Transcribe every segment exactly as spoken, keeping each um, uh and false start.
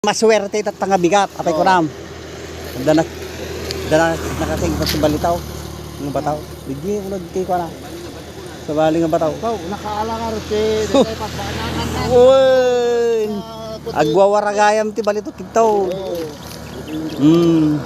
Masuwerte itatta nga bigat, apay. Oo. Kunam. Dana, dana, nakating pa sa balitaw. Nga bataw. Di, di, ulo, di ko na. Sa bali nga bataw. Ikaw, nakaala nga rin, eh, dahil pagbanangan na. Uy! Ah, puti. Agwawaragayam ti balitaw, kitaw. Oo. Mm.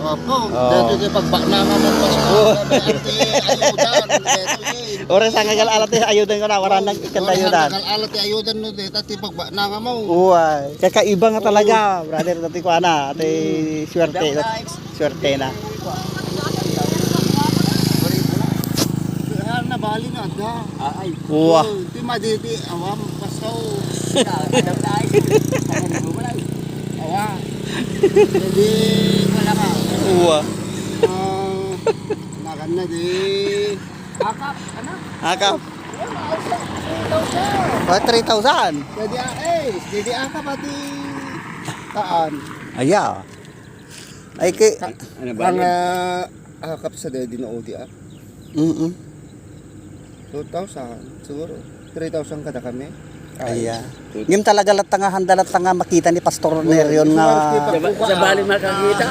Opo, Oo. Dahil ti pagbanangan ng Pasko, Oo. Dahil ti ayudan, dahil ti Oras ang agal-alat ti ayudan ko na, wala nang ikanta ayudan. Oras ang agal-alat ti ayudan no, deta ti pagbaknanga mo. Uway, kakaiba nga talaga, brother, dati ko ana, ati swerte, swerte na. Ah, nabali na, da. Ah, ay. Uwa. Oh, ti madidi, awam, pasaw. Adam na ay. Awa. Hindi, wala ka. Uwa. Ah, nakan na di. Akap, ano? Akap. Wala, three thousand. Pwede, ah, eh, pwede akap pati taan. Aya. Ay, kay Ka-, Ano ba ang, yan? Ah, akap sa dede na odi, ah. Mm-mm. Two thousand, siguro. Three thousand kada kami. Aya. Ngem talaga latta nga, handa latta nga makita ni Pastor Nerion nga Sa ba-, sa bali makakita?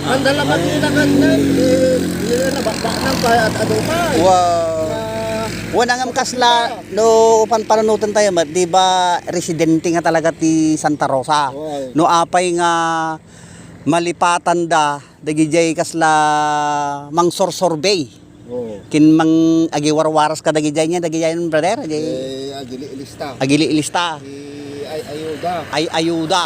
Handa lang makita ka na, eh, yun na, bakbak ng pa-, at ano pa, eh. Wow. Ah, Wen, ngem kasla, no, upan panunoten tayo, ma-, di ba, residente nga talaga ti Santa Rosa? Oo. No, apay nga malipatan da, dagidiay kasla mangsursurbey. Oo. Kin mang-, agiwarwaras ka dagidiay niya, dagidiay, brother, agi- Eh, agili-ilista. Agili-ilista. Ay, ayuda. Ay, ayuda.